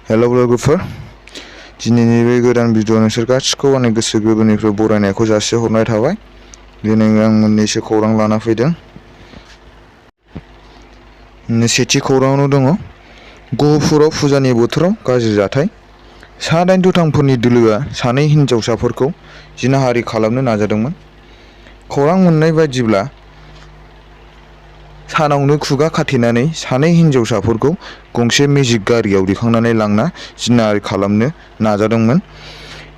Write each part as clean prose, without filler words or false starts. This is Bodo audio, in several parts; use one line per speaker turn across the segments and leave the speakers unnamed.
हेल' लोगोफोर, दिनैनि बे गोदान भिडिअ नोंसोर गासिखौ आंनि गोसो गोरबोनिफ्राय बरायनायखौ जासिहरनाय थाबाय। दिनै आं मोननैसो खौरां लाना फैदों। सेथि खौराङावनो दङ गहपुराव फुजानि बोथोराव गाज्रि जाथाय। सा-8 दुथांफोरनि दोलोआ सानै हिनजावसाफोरखौ जिनाहारि खालामनो नाजादोंमोन। खौरां मोननाय बायदिब्ला सानावनो खुगा खाथेनानै सानै हिनजावसाफोरखौ गंसे मेजिक गारियाव दैखांनानै लांना जिनाहारि खालामनो नाजादोंमोन।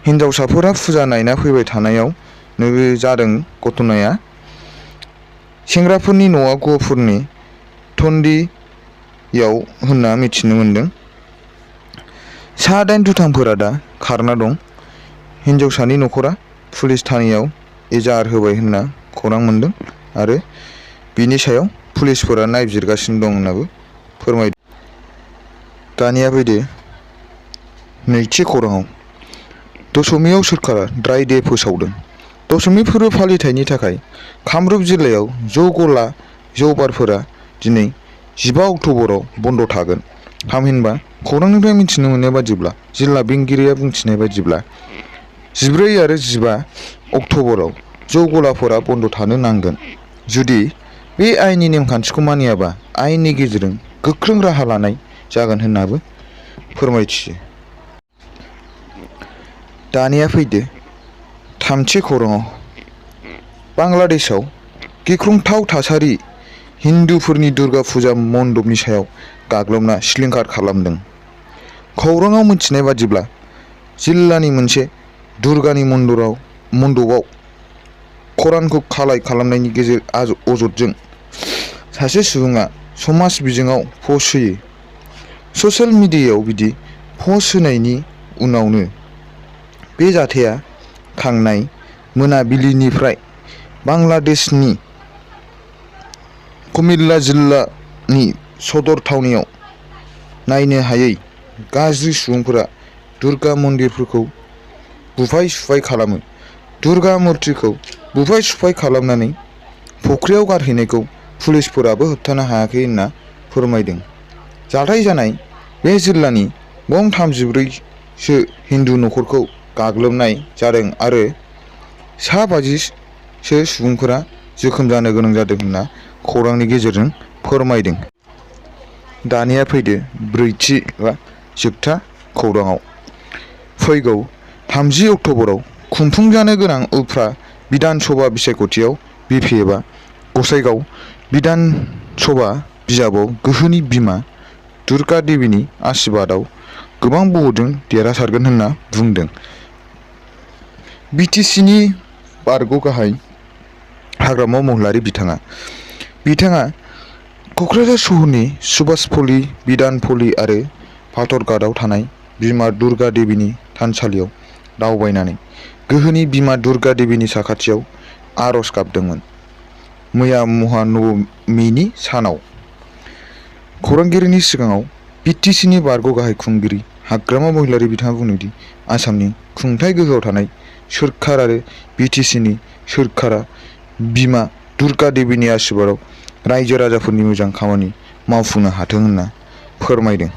हिनजावसाफोरा फुजा नायना फैबाय थानायावनो जादों घटनाया। सेंग्राफोरनि न'आ गहपुरनि टन्डीयाव होनना मिथिनो मोन्दों। सा-8 दुथांफोरा दा खारना दं। हिनजावसानि नखरा पुलिस थानायाव एजाहार होबाय होनना खौरां मोन्दों आरो बिनि सायाव पुलिसफोरा नायबिजिरगासिनो दं होननाबो फोरमायदों। दानिया फैदो नैथि खौराङाव। दशमीआव सोरखारा ड्राई डे फोसावदों। दशमी फोरबो फालिथायनि थाखाय कामरुप जिल्लायाव जौ गला जौ बारफोरा दिनै 15 अक्ट'बराव बन्द थागोन। थामहिनबा खौरांनिफ्राय मिथिनो मोननाय बादिब्ला जिल्ला बेंगिरिया बुंथिनाय बादिब्ला 14 आरो 15 अक्ट'बराव जौ गलाफोरा बन्द थानो नांगोन। जुदि बे आयेननि नेमखान्थिखौ मानियाबा आयेननि गेजेरजों गोख्रों राहा लानाय जागोन होननाबो फोरमायथियो। दानिया फैदो थामथि खौराङाव। बांलादेशआव गिख्रंथाव थासारि हिन्दुफोरनि दुर्गा फुजा मन्दपनि सायाव गाग्लोबना सिलिंखार खालामदों। खौराङाव मिथिनाय बादिब्ला जिल्लानि मोनसे दुर्गानि मन्दपआव खरानखौ खालाय खालामनायनि अजदजों सासे सुबुङा समाज बिजोङाव पस्ट होयो। ससियेल मिडियायाव बिदि पस्ट होनायनि उनावनो बे जाथाया थांनाय मोनाबिलिनिफ्राय बांलादेशनि कुमिल्ला जिल्लानि सदर थावनियाव नायनो हायै गाज्रि सुबुंफोरा दुर्गा मन्दिरफोरखौ बुफाय सुफाय खालामो। दुर्गा मुर्तिखौ बुफाय सुफाय खालामनानै फुख्रियाव गारहैनायखौ पुलिसफोराबो होबथानो हायाखै होनना फोरमायदों। जाथाय जानाय बे जिल्लानि गं 34 हिन्दु नखरखौ गाग्लोबनाय जादों आरो सा 50 सुबुंफोरा जोखोम जानो गोनां जादों होनना खौरांनि गेजेरजों फोरमायदों। दानिया फैदो ब्रैथि बा जोबथा खौराङाव। फैगौ 30 अक्ट'बराव खुंफुंजानो गोनां उफ्रा बिधान सभा बिसायख'थियाव बिपिएफआ गसाइगाव बिधान सभा बिजाबाव गोहोनि बिमा दुर्गा देवीनि आशीर्बादआव गोबां भटजों देरहासारगोन होनना बुंदों। बिटिसिनि बारग' गाहाय हाग्रामा महिलारी बिथाङा क'क्राझार सहरनि सुभाषपल्ली, बिधानपल्ली आरो फाथरघाटआव थानाय बिमा दुर्गा देवीनि थानसालियाव दावबायनानै गोहोनि बिमा दुर्गा देवीनि साखाथियाव आरज गाबदोंमोन। मैया महानबमिनि सानाव खौरांगिरिनि सिगाङाव बिटिसिनि बारग' गाहाय खुंगिरि हाग्रामा महिलारी बिथाङा बुंदोंदि आसामनि खुंथाय गोहोआव थानाय सोरखार आरो बिटिसिनि सोरखारा बिमा दुर्गा देवीनि आशीर्बादआव रायजो राजाफोरनि मोजां खामानि मावफुंनो हाथों होनना फोरमायदों।